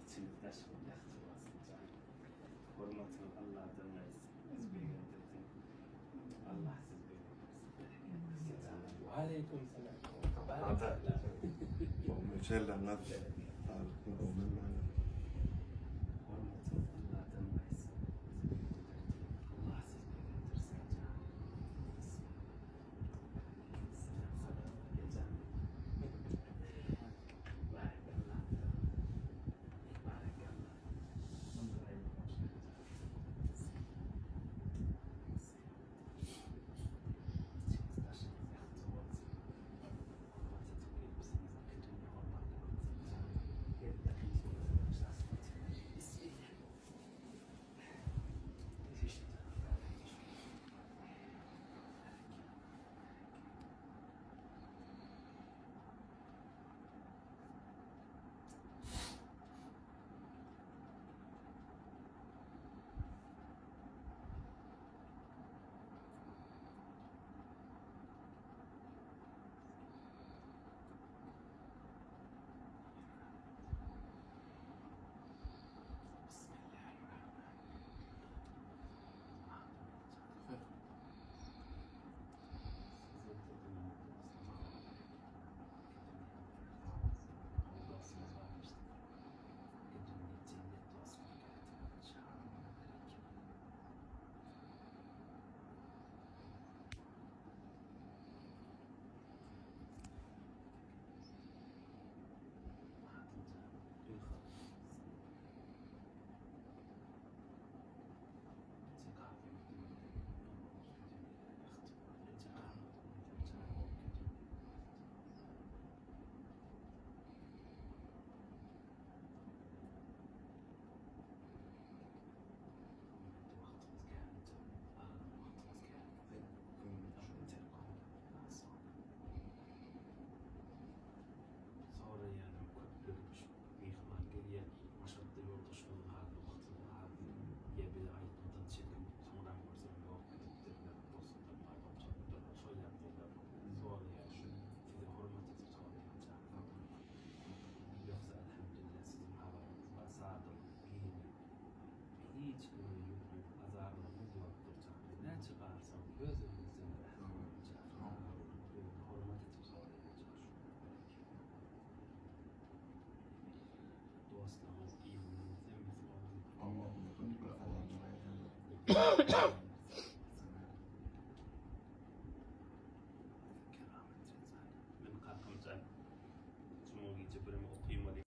İçimiz daş bolýar, Hormatyňyz Allahdan gaýtsyn. Biz begendirsin. Allah sizi begendirsin. Aleýkum salam. Ata. Selamlar. Sağlıklı olun. Hormatyňyz Allahdan gaýtsyn. Bizi begendirdi. Allah sizi begendirsin. Selam salam. Ejem. Barakallah. Barakallah. Soraýanam köplermiş. Myhman gelýär, maşatda ýoldaşymyzyň halyny wagtynda aldy. Ýa bize aýtmadan çekinip, soňram görsem ýok gidipdirler, dostlar barlap çykypdyrlar, şol ýagdaýlar soraýan şu size hormat edip soraýan jan sag boluň. Ýogsa Elhamdülillah siziň habaryňyz bar sadalyk giňlik hiç kime ýük azarlygyňyz ýokdur jan näçe galsaň öz öňüňizden rahat boluň jan sag boluň ýöne hormat edip soraýan jan şu Dostlaryňyz yzyňyz hemmesi gowumy? Keramet Men kakamjan. Juma gije birimi okymaly.